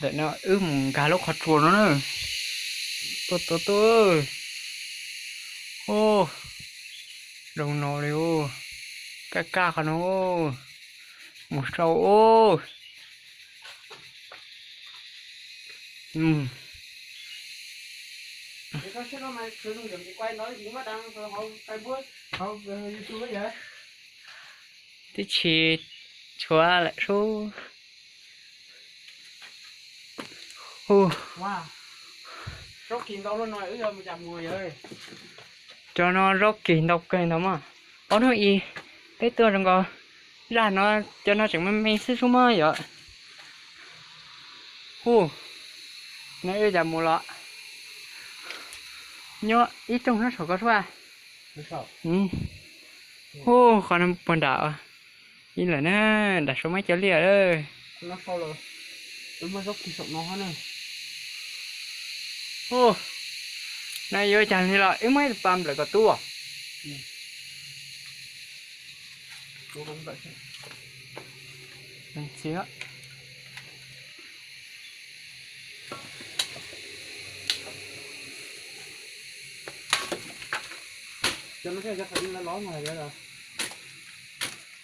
Ntawm no wb mus nkag lub qhov tsua no na. Tuaj tuaj tuaj. Ub, zoo no li ub. Kaj kaj qhov no. Mus sau ub. Twb tsis tshuav lawm sub. Hu, cov no zaub kis ntau kawg ntag mas. Ob hnub ib peb tuaj zoo nkaus, zaj no, cov no tseem me me xwb sub mas yom. Hu, neb ua cas mus los? Nyob ib rooj nyob saum ko sub. Hu, qhov no puag nram ib lawm na, nram saum muaj cov liaj lawm. Hu, no yuav cas li los wb muab ib pas nplawm kom tub.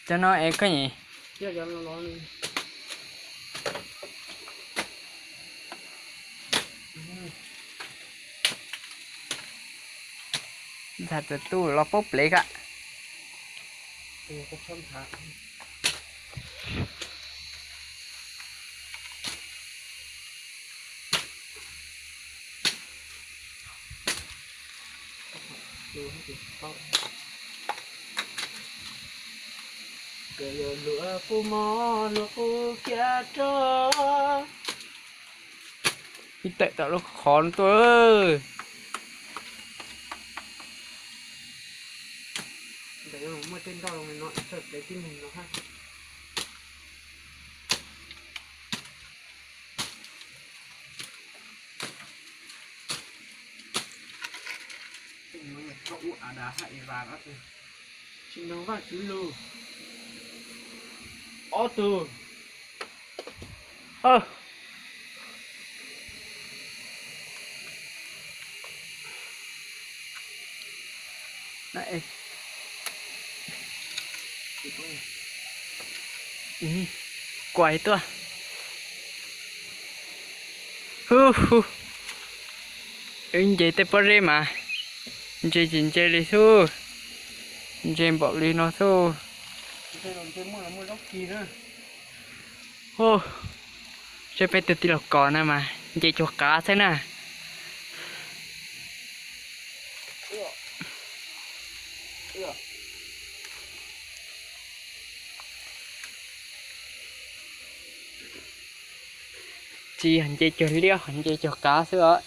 Cov no es koj nyi. Ntxhais tus tub los paub plev kawg. Luag kuj mob luag kuj khiav rau. Ib tawm tom lub qhov no tuaj. Ntawm no muaj tej nroj no, tib neeg no hab. Tsis mloog Vajtswv lus. Ob tug. Kuais tuaj. Hu hu. Wb nce tej pob zeb mas ntse tsis ntse li xwb, ntse npaum li no xwb. Hu, seb peb tus tij laug Kos na mas nce cuag qav xwb na. Tsis yog nce cuag liab, ho nce cuag qav xwb os.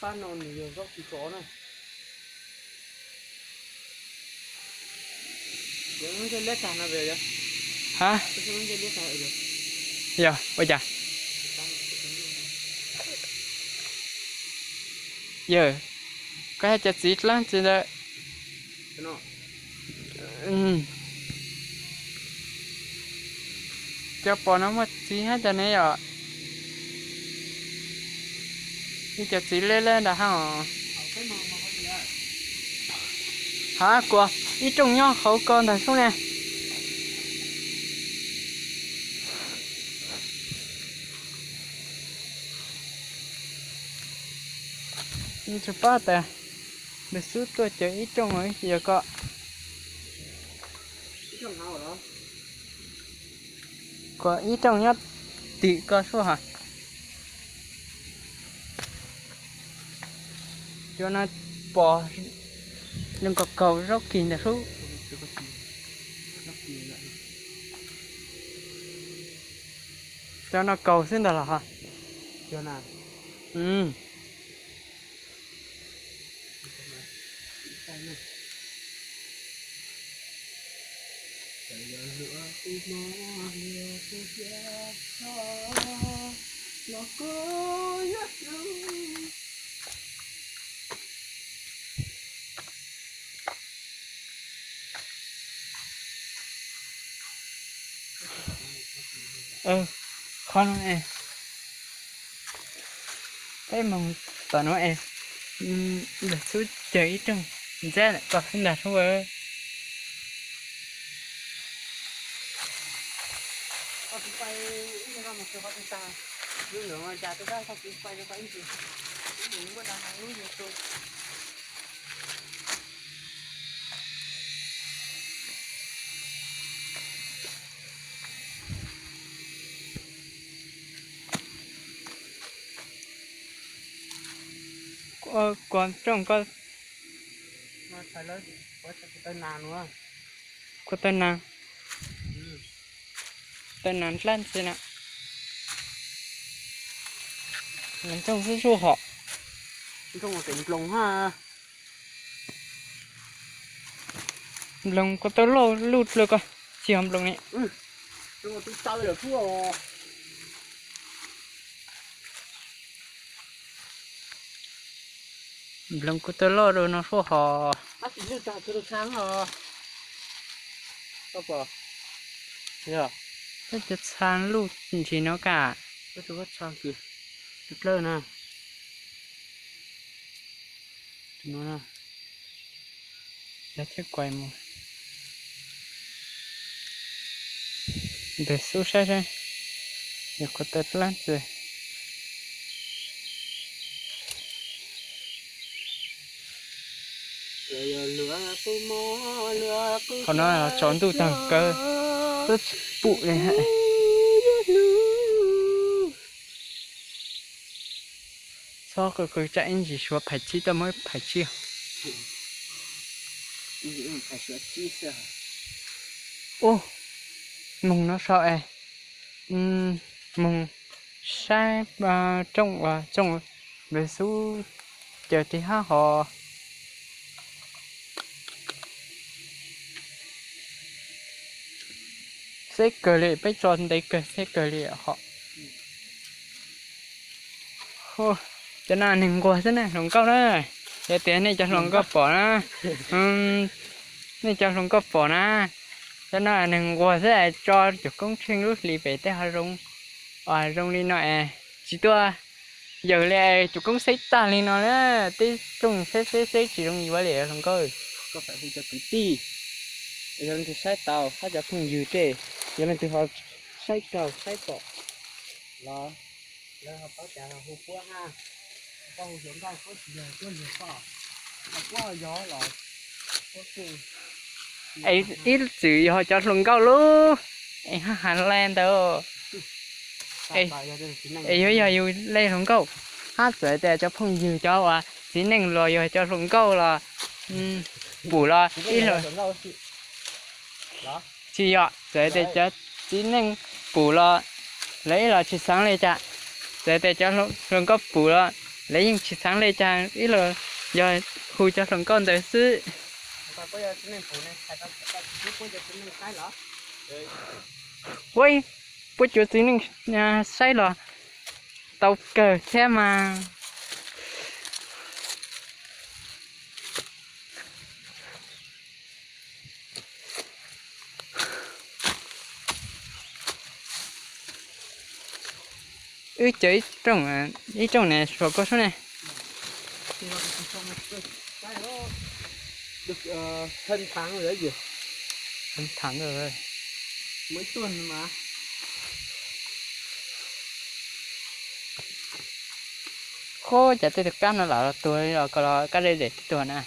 Pab no nws yog zaub kis tsov na. Hab, yog ua cas? Yawg, koj yog cov txiv dlaab tsi ntawd? Cov pos no muaj txiv hab cas ne yom? Ib cov txiv leb leb ntag hab os. Hab, kuas ib rooj nyob hauv ko ntag sub ne. Tsis paub tas nws xub tuaj cawv ib rooj yog ko. Kuas ib rooj nyob tim ko sub hab. Cov no pos zoo nkaus kaug zaub kis ntag sub. Cov no kaug xwb ntag los hab. Qhov no es, peb moog tom nuav es, ntawm xub cawg ib rooj ntxab lawm koj xub ntag sub. Kua rooj koj, kua taw nas, taw nas dlab ntxhi na. Nrooj xwb zuj hom. Nploos kua tau loj luj dlua koj, tsis yog nploos ne. Nploos kua tau loj dua no suab hos. Peb cov txha luj ntsis no kaj. Yog thiab kuais mus ntawm xub saib saib, yog kua tau dlab ntxhi. Qhov no tsaus ntuj tag kawg, twb tsis pum li. Txhob qw qw tsam ib ntsis suav phais tsib tuaj muab phais tsib. Ub, moog no sau es, moog saib rooj uas tsooj ntawd xub cawg tig hab hos. Xeb kawg li, peb tso ntev kawg, xeb kawg li hos. Cov no neeg nquag xwb na, hluas nkauj na. Yog tias nej cov hluas nkauj pom na, nej cov hluas nkauj pom na, cov no neeg nquag xwb, tso cov koob tsheej lub hlis pem tej hav zoov, zoo li no es tsis tuaj yawg li, cov koob xeb tag li no na, tej tsooj xeb xeb xeb tsis zoo yuav li hluas nkauj. Koj hu cov kwv tij, yog leej twg saib tau hab cov phooj ywg tej, yog leej twg ho saib raug saib pom los lawv ho paub cas los hu puab hab, koj hu cov nkauj puab tsis yog puab lwg koj, ho puab ho yog los puab kuj. Es ib txwm yog cov hluas nkauj lub, es hab has le ntawd. Es yuav yog yus le hluas nkauj, hab txawm tias cov phooj ywg cov uas txiv neej los yog cov hluas nkauj los pum los ib tsis yog, txawm tias cov txiv neej pum los lawv ib los tsis xaav le cas, txawm tias cov hluas nkauj pum los lawv yeej tsis xaav le cas, ib los yog hu cov hluas nkauj ntawd xwb. Ua, puab cuav txiv neej saib los tau kawg thiab mas. Wb cov ib rooj, ib rooj ne suav koj sub ne. Qhov cas tej tug kab no lam los tuag li los koj los kab dej dej tuag na.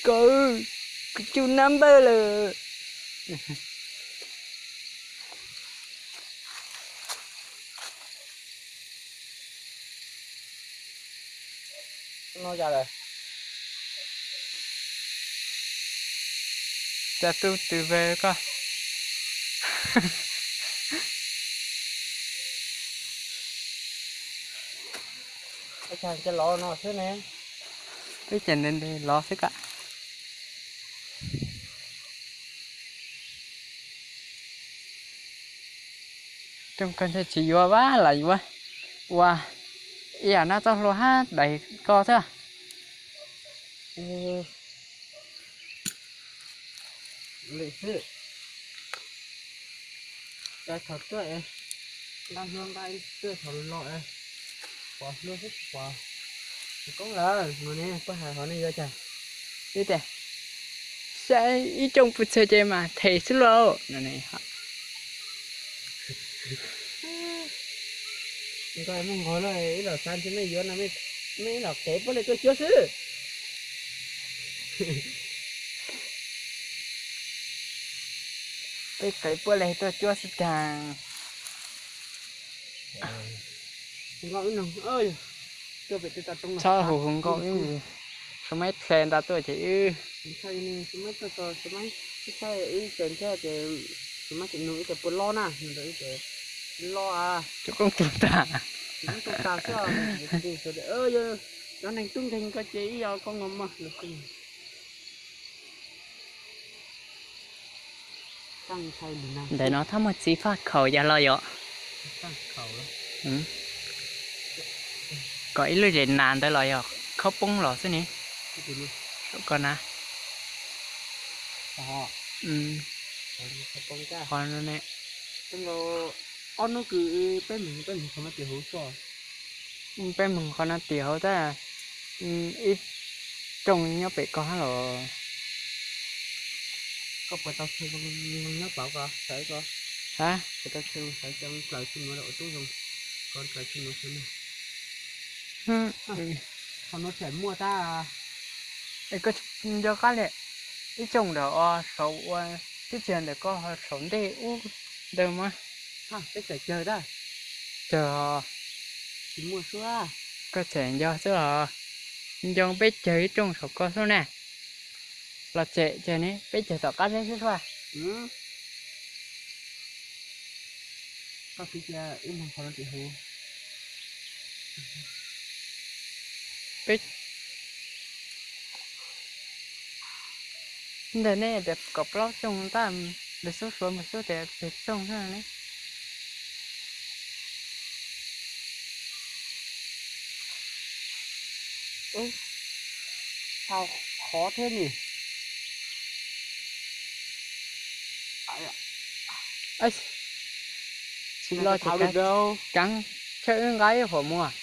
Koj, kuv cug nab npawj lawm. Cas tu tw ve koj. Ua cas los no xwb ne? Peb ces ntev ntev los xwb koj. Coj koj ntshe tsis yuav vab los yuav ua ib yam no txoj hlua hab dais koj xwb. Li xwb. Cov thaum tuaj es nqa hlua nqa tuaj thaum los es pom hlua xwb tsis pom tsis koob lawm no ne, puab hais hov nej yuav cas? Ib tias saib ib rooj pug txhia ces mas them xwb lauj no ne. Nqa muaj nqog lawm ib los xav ntshe mej yuav no, mej ib los qev puab li tuaj cuab xwb. Peb qev puab li tuaj cuab xwb tag. Txhob hu hu nkauj ib, su maib hle nta tuaj ces wb. Cov koob tug tag. Cov neeg tub nkeeg ko ces ib yam koj no mas. Ntawm no txhob muaj txiv faj khaum yog los yom. Kom ib lub zes nas ntawd los yog khaub poob los xwb ne. Saum ko na. Qhov ne. Ob hnub kws peb moog, peb moog qhov no tim hauv tso. Peb moog qhov no tim hauv tab, ib rooj nyob pem ko hab los. Koj puas tau tseg zoo nyob pauv ko sawv ko? Ha? Puas tau tseg zoo sawv cov plaws tsi muaj ua tub zoo, ko plaws tsi muaj sawv ne. Qhov no tseem muaj tab. Es koj nco qab li, ib rooj ntawm os saum ua tib txiag ntawm koj saum ntej ub ntawd mas. Peb tseem cawg tab. Cawg os. Tsis muaj suab. Koj tseem nco xwb os. Nco peb cawg ib rooj saum ko xwb na. Los tseem cawg ne, peb cawg tom qab zeb xwb suab. Koj fiv cia wb moog qhov no tim huv. Peb ntawm nej tias kaum plaub rooj tab, lawv xub suav mus xub tias pes rooj xwb ne. Tau qhov thiab ni. Tsis los ces kaav, tsawb wb nqa ib huam mus.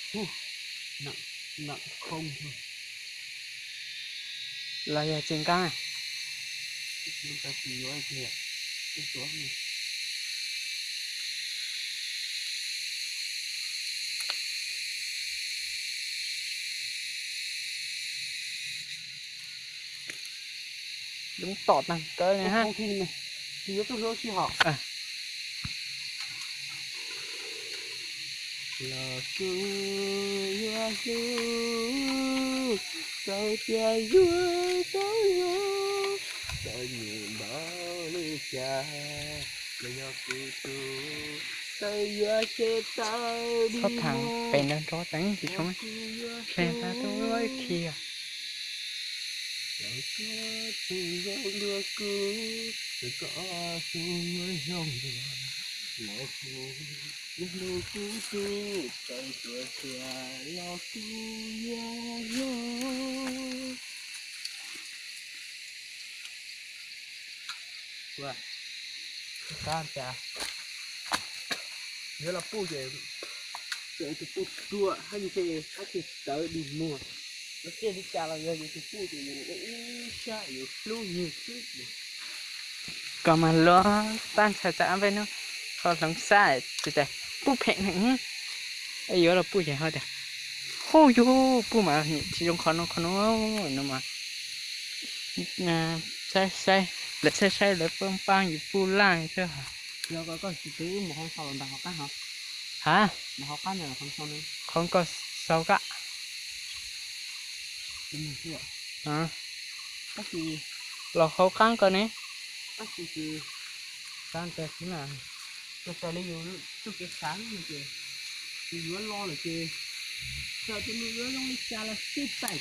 Los yog tsis nqa. Dub tom tag kawg li ha. Los kuv yuav hlub, txawm tias yuav tau yuav, txawm nyiam npaum li cas, los yog kuv tus, txawm yuav tsis tau di. Txhob tham pem ntawd nrov tseeb tsis tshua, hle tag tuaj khi. Txawm koj tsis zoo dua kuv, txawm koj tsis zoo dua, los kuv yuav hlub kuv tus, txawm tuag kiag los kuv yuav hlub. Ua, kab cas yuav los puj ces, ces tus puj ruam hab ntshe hab tsis tawv dig muag, los txiaj li cas los yog yus tus puj ces yus ua ib sab yus hlub nws xwb. Koj mas luag tab ntsha tsam peb hnub ho hloov sab tsis tas puj phem heev. Yuav los puj ces ho tias, hu yug puj mas tsis zoo qhov no qhov no, no mas saib saib, lawv saib saib lawv pab pab yus puj laj xwb. Ha? Qhov koj sau kab. Los hauv qab ko ne. Tab sis ces xav ntawd xwb na, txawm li yus txoj kev xav no ces yus yuav lo lawm ces txawm tias nws yuav zoo li cas los sib teem,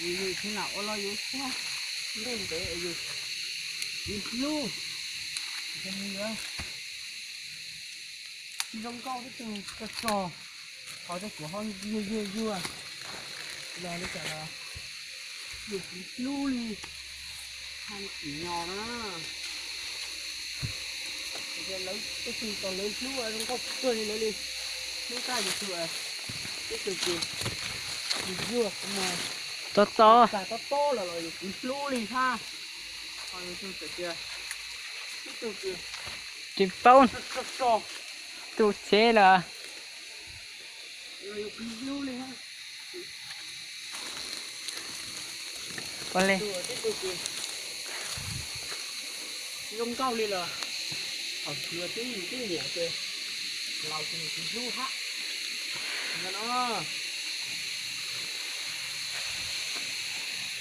yus tsis lam ua los yus xav ntev ntev yus tsis hlub, ces nws yuav tsis zoo nkauj tib tug tag tso. Qhov tej kuv ho yuag yuag yuag los li cas los yus tsis hlub li, haj tsis nyo na. Lawv tej tug tau lawv hlub zoo nkauj kawg li lawv li, hlub tag yus tug, tej tug ces yus yuag kuv mus tob tob, tag tob tob los los yus tsis hlub li hab. Ho yus tug txawm tias, tib tug ces tsis paub so so tu tsev los ua li. Zoo nkauj li los thaum tib tib niam ces laus ces tsis hlub hab no.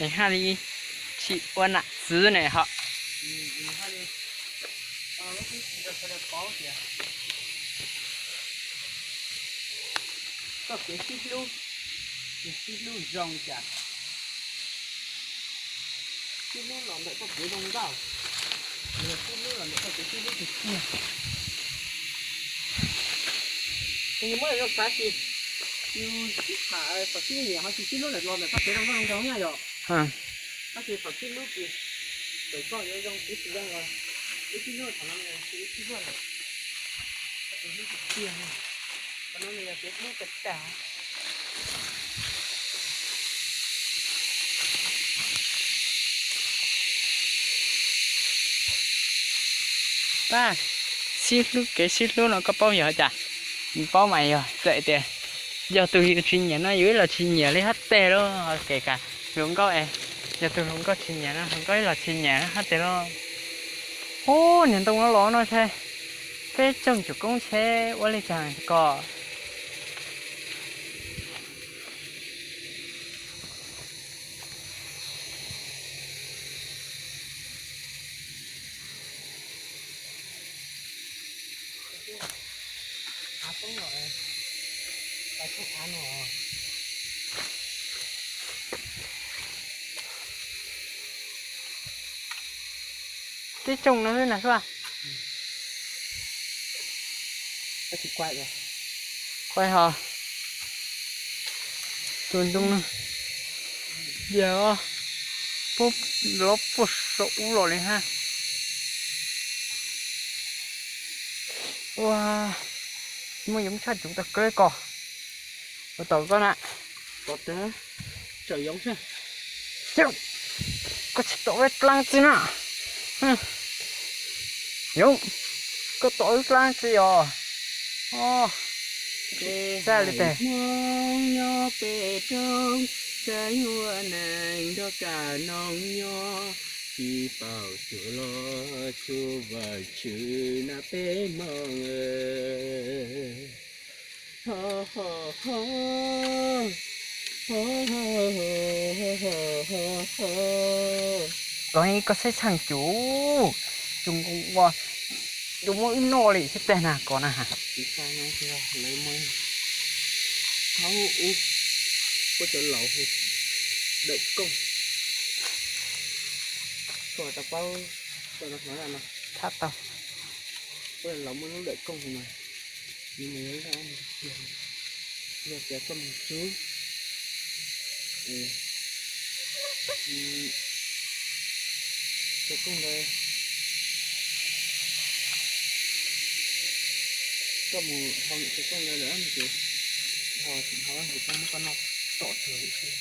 Es haj li tsis ua nam txwv ne ho. Paub tias txoj kev sib hlub, sib hlub zoo li cas, sib hlub los ntawm txoj kev zoo nkauj, sib hlub los ntawm txoj kev sib hlub tiag tiag. Ces yus muab zoo xav ces yus sib tham kom sib nyiam ho tsis sib hlub los ntawm txoj kev zoo nkauj zoo nraug na yom. Tab sis thaum sib hlub ces txawm koj yuav zoo tsis zoo los wb sib hlub thaum no ces wb sib hlub lawm, txoj kev hlub tiag tiag, qhov no nws yog kev hlub tag tag. Pab, sib hlub kev sib hlub no koj paub yog cas? Paub mas yog txawm tias yog tus yus tsis nyiam no yus ib los tsis nyiam li hab teg lauj, kev kav hluas nkauj es yog tus hluas nkauj tsis nyiam no hluas nkauj ib los tsis nyiam hab teg lauj. Ub, niag ntoo no los no ntshe peb tsoog cuam koob ntshe ua li cas ko. Tib tsoog no xwb na sua. Kuaj ho tus ntoo no yog puab lov puag saum ub los li hab. Ua, muaj yoov tshaj cuv tau kawg ko. Ua tau koj na. Koj tsis tom wb dlaab tsi na. Yoov, koj tom wb dlaab tsi os? Txaj li tes. Hmoob nyob pem roob, saib ua neeg nrog kaj noog nyob, tsis paub xyuas los tsuj Vajtswv na peb Hmoob. Koj ib koj saib txheej cuv, cuv nkaus ua, yuav muab wb noj li thiab teg na koj na. Lawv muaj ub, puab cov laus hu dawm kooj, koj tau paub tau no. Thab tau. Puab laus muaj lub dawm kooj mas, nws mus yog ib zaj tiag, yog tias koj mus rub cov kooj ntawd, koj mus dhau niam cov kooj ntawd lawm ces dhau tsis dhau ces koj muab koj noj tom tuag li xwb.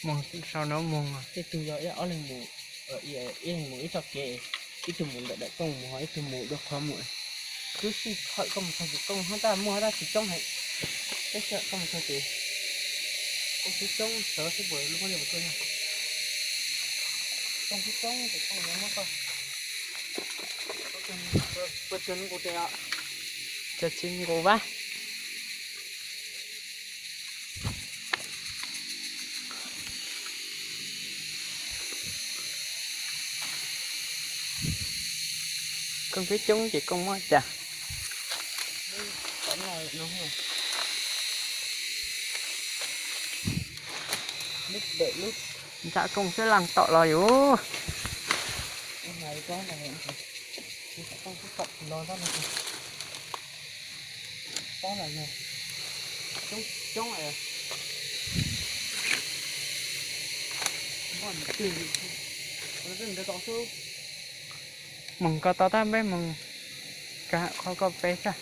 Moog sau no moog, ib tug yog ib ob leeg mus, ib leeg mus ib txoj kev, ib tug mus ntawm dawm kooj mus ho ib tug mus dua qhov mus. Twb sij hawm koj mus txog tsis kooj hab tab muaj hab tab tsis coob heev. Twb sij hawm koj mus txog ces kooj twb coob sawv xwb puas lub pob zeb puas tuaj nyob. Kooj twb coob ces kooj yuav muab koj, puas tsuag nqus tes os? Tsuag tsis nqus vas. Koj khwv coob ces koj muab cas. Ntsam koj xwb laaj tom los yus. Moog koj tau tab peb moog kag qhov koj peb tag.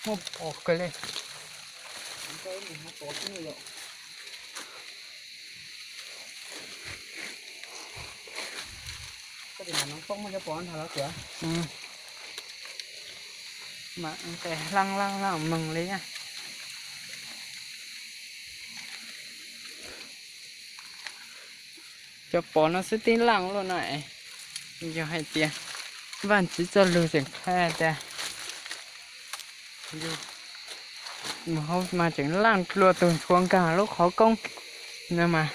Muaj pos kawg li. Mas tes laaj laaj laaj moog li na. Cov pos no xwb tib laaj luaj no es, yog hais tias Vaajtswv txoj lug tseem qha tias mus hauv mas tseem laaj dlua tug ntxhuav nkag lub qhov koob no mas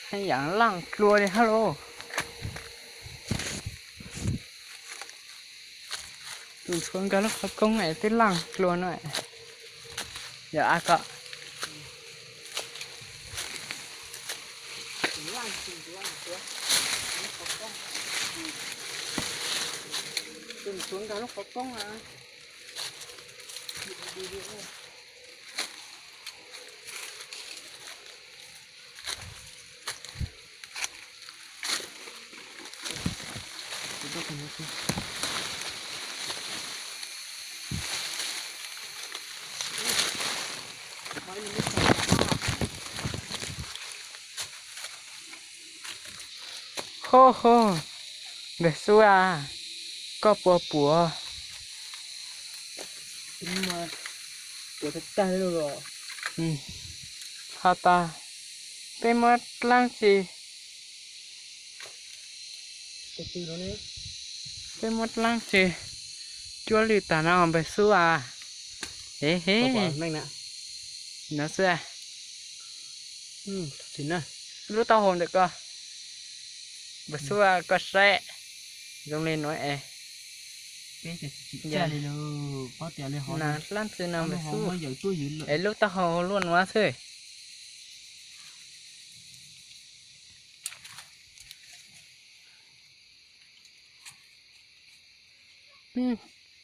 haj yam laaj dlua li hab lauj. Tus ntxhuav nkag lub qhov koob es twb laaj dlua no. Yog a kom tus ntxhuav nkag lub qhov koob a. Ho ho, npawg Xub a, koj puas puas? Has tas peb muab dlaab tsi, peb muab dlaab tsi cuab lwj tag no npawg Xub a. Hev hev, no xwb. Lub taub hau ntawm koj, npawg Xub a, koj saib zoo li nuav es. Dlaab tsi no npawg Xub, es lub taub hau luaj nuav xwb.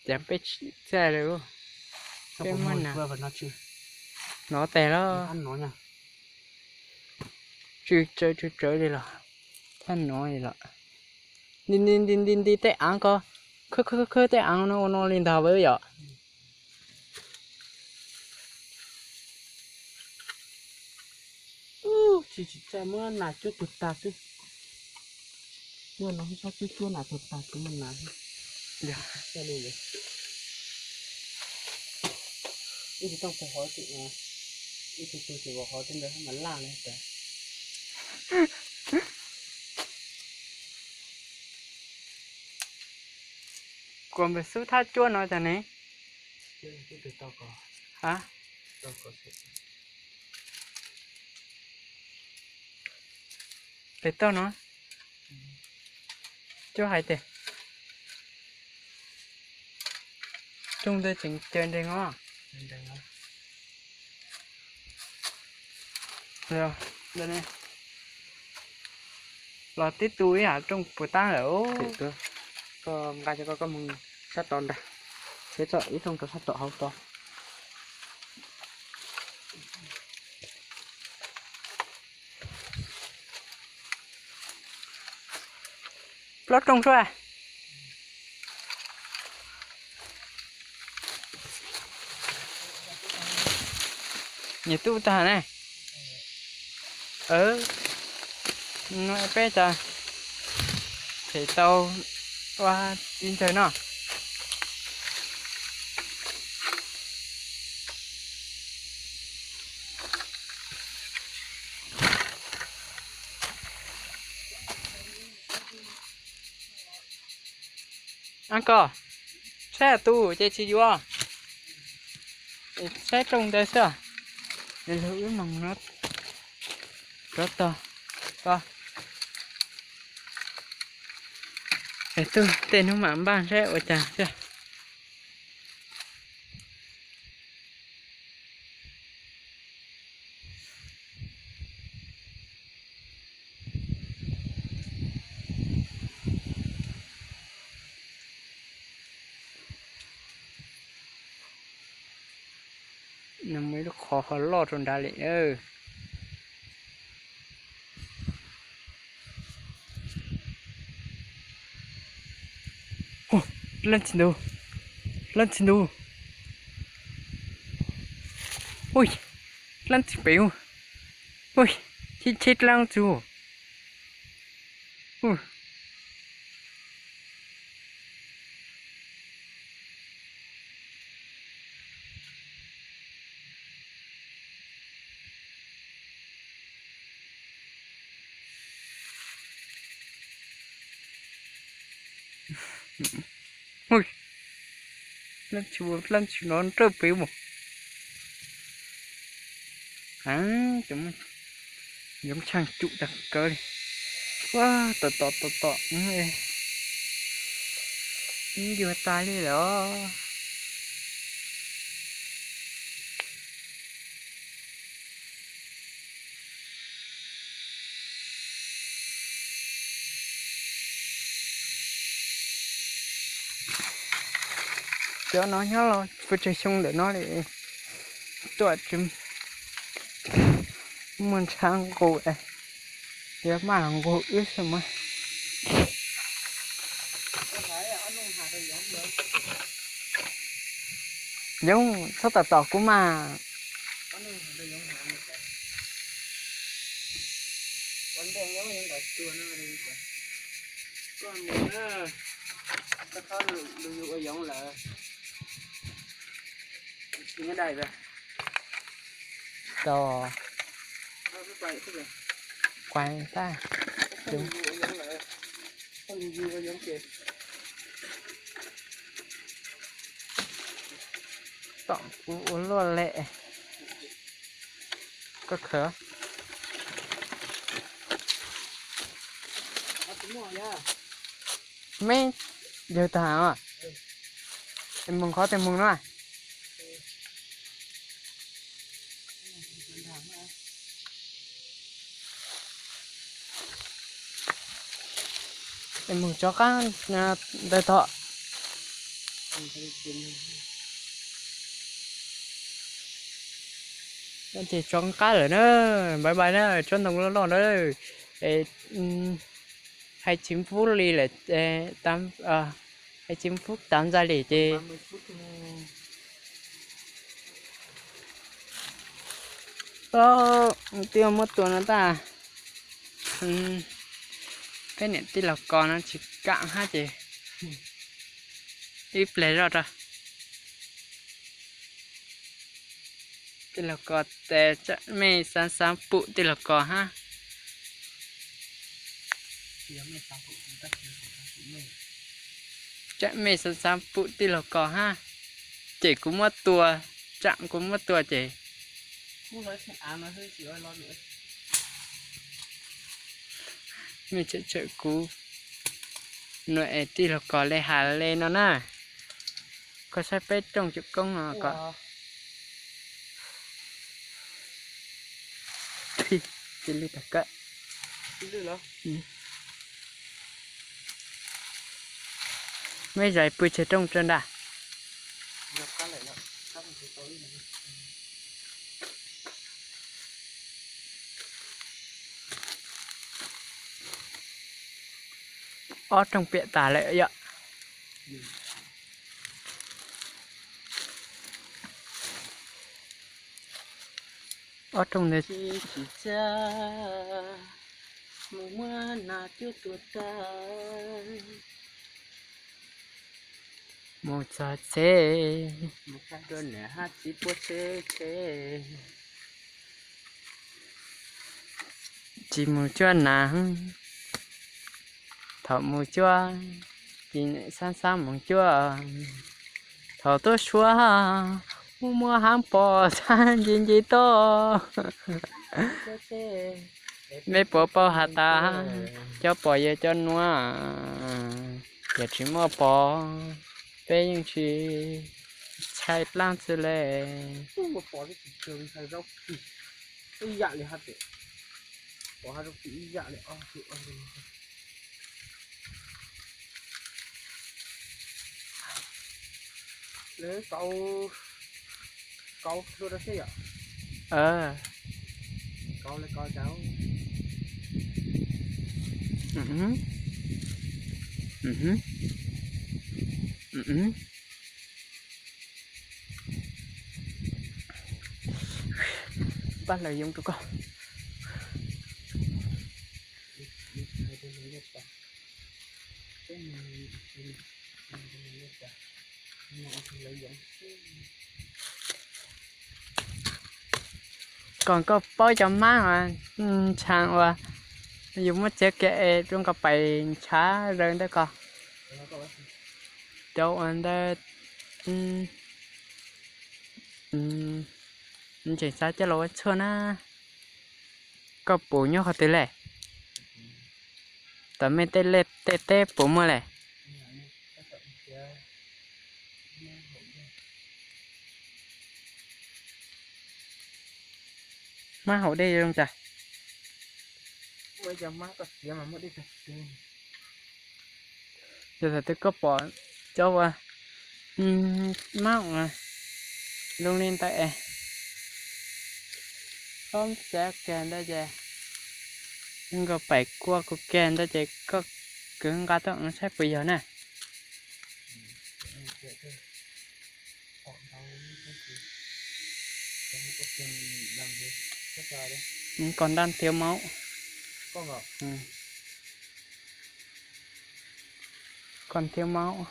Cas peb tsis txaj li, peb muab na, nov tes los tsw tsawv tsw tsawv li los, thaj nov li los, nti nti nti nti tej aav ko, khwb khwb khwb tej aav no ua no li ntag yom. Tsis tsis txaj, muab nas cuab tug tag xwb. Cuab no txhob cuab cuab nas tug tag, tsis muaj nas. Ib tug tooj pem hov, ib tug tug tseem hov tej ntawd mas laj li tas. Kuas npawg Xub thab cuab no cas ne? Pem toj no, cuab hais tias rooj ntawd tseem caw nres no. Los tib tug ib hav rooj puas tab lawm. Koj nqa cov ko koj mus sab tod nrag, thiab txog ib rooj rau sab tom hauv tod. Plaub rooj xwb. Nyias tub tag ne. Peb tas them tau ua tib ntsawg no. Ab koj, saib tus ces tsis yuav, saib rooj ntawd xwb. Lawv wb moog no rov tog. Es tug tej hnub mam npaj saib ua cas xwb. Muaj ib lub qhov ho loj rau nrad li. Leej txiv ntxawm, leej txiv ntxawm, ui, leej txiv pem, ui, cheb cheb leej txiv. Leej txiv, leej txiv no nrawj pem mus. Yoov tshaaj cum tag kawg li. Ua, tom tom tom tom, ib yuag tag li lawm. Cov no nyob los pes tsawg xyoo ntawm no li, tuaj tsis muaj ntshav nqus, yuav maj los nqus wb xwb mas. Yoov, txhob tom tom kuv mas. Tau, kuav tag. Tom kuv ua luaj lem. Koj khawv. Meb yawg tag os. Es moog qhov twg moog no? Es moog tov qaab ntawd tod. Ces tov qab lawm na. Bye bye na, tsob ntoo loj loj na. Hais tsis pub li lawm, hais tsis pub tav ntxais li ces twb muab tua no tag. Peb niam tij laug ko no tsis kam hab ces ib pliag zoj rau. Tij laug ko tes, tsam mej xaav xaav pum tij laug ko hab. Tsam mej xaav xaav pum tij laug ko hab, ces kuv muab tua, tsam kuv muab tua ces mej tsawm tsawm kuv. Nuav es tij laug ko le has le no na. Koj saib peb rooj cov koob no ko. Tsis lwj tag kawg. Meb zais pw tseg rooj tso nrag. Ob rooj piam tas lawm yom. Ob rooj ntawd tsis txaj, mus muab nas cuab tua tag, mus txog tsev, mus txog rau niam hab txiv puab tsev tsev. Tsis mus cuab nas, thaum mus cuab, tsis xav xav mus cuab. Thaum tuaj suav, muaj muaj hab pos xab nci nci toj. Meb puas paub has tas, cov pos yog cov nuav, yog tsis muaj pos, peb yeej tsis ntshai dlaab tsi le. Pab lawv yoo rau koj. Kom koj paub cov hmab mas, ntshaav uas yus muab txiav kiag es rau nkaus pais ntshav zaws ntawd ko. Cov uas ntawd, ntseeg xav coj los ua tshuaj na. Koj pum nyob qhov twg le? Tom mej tej teb puas muaj le? Hmab haus dej zoo cas? Yog thaum twg koj pom cov uas hmab zoo li ntawd es, koj txiav kiag ntawd ces, nkaus pais kua kuv kiag ntawd ces koj kwv nqa tuaj saib puas yog na. Còn đang thiếu máu. Còn thiếu máu.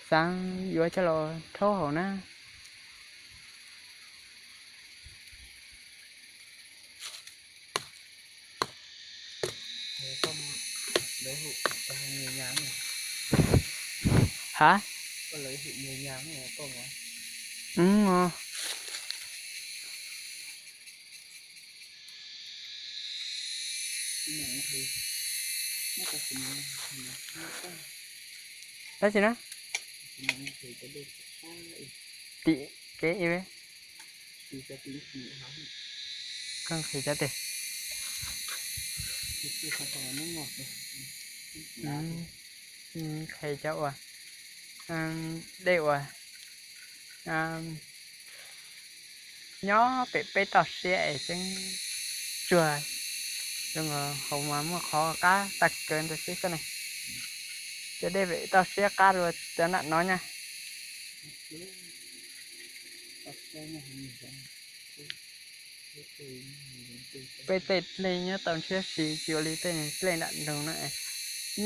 Xaav yuav coj los rhaub haus na. Hab? Tab sis na, tim kev, koj nqhis cov tes, nqhis cov uas dej uas nyob pem peb toj siab es tseeb tsuag, zoo haus mas muaj qhov qab tag kawg ntawd xwb koj ne. Cov dej pem toj siab qab dua cov nram no nyaj. Peb tej dlej nyob tau ntshiab si tsis ua li tej dlej nram nroog na.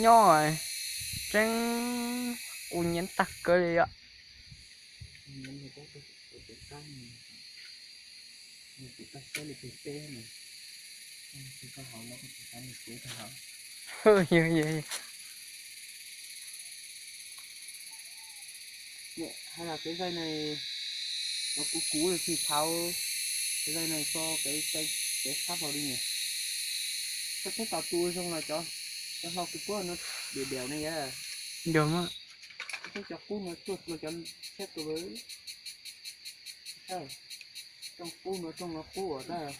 Nyob tseeb u nyiav tag kawg li yom. Hais tias kev zais ne, kuv kuv tsis txhaum, kev zais ne tso kev, kev sab hlo li ne. Koj txhob xav tus zoo los cov, cov hlau kuv puab no diam diam ne yom. Cov qub no tsuag dlua cov tshiab tus, rooj qub no rooj no qub ua ntag.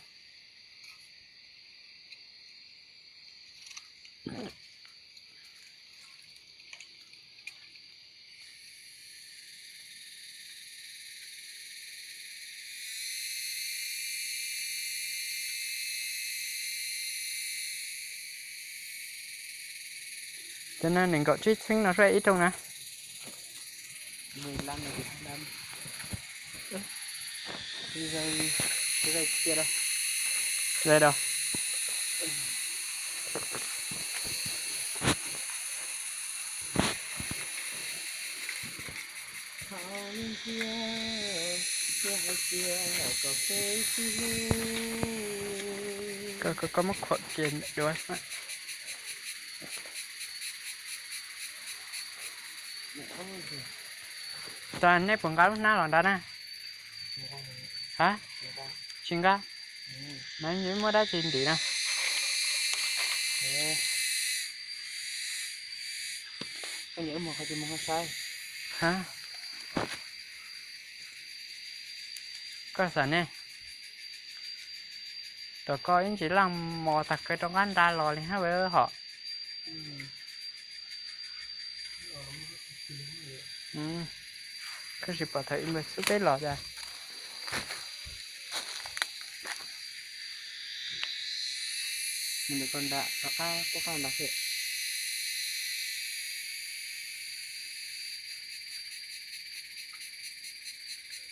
Cov no nees nkaum tsib txheeb no seb ib rooj na. Zais rau. Koj, koj, koj muab khuam kiag dua. Tag neb puas nqa lub hnab los nrad na? Ha? Tsis nqa. Mas yuav muab dab tsi ntim na? Ha? Koj xav ne? Tom koj ib ntsis laj mos tag kawg rov qab nra los li hab hom. Koj tsis pom thaum ib npawg xub peb los cas. Mus ntawm koj nram, rov qab qub qab nram thiab.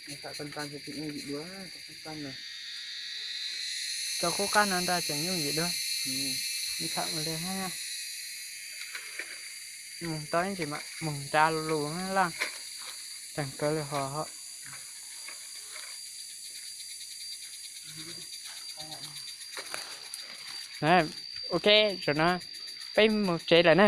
Txham koj nra ces tseem yooj yim dua, rau qub qab no. Rau qub qab no nra tseem yooj yim dua. Txham mus li hab. Mus tau ib ntsis mas mus nra lus laj, tseem kawg li hos. Ok, zaum no peb mus tsev lawm na.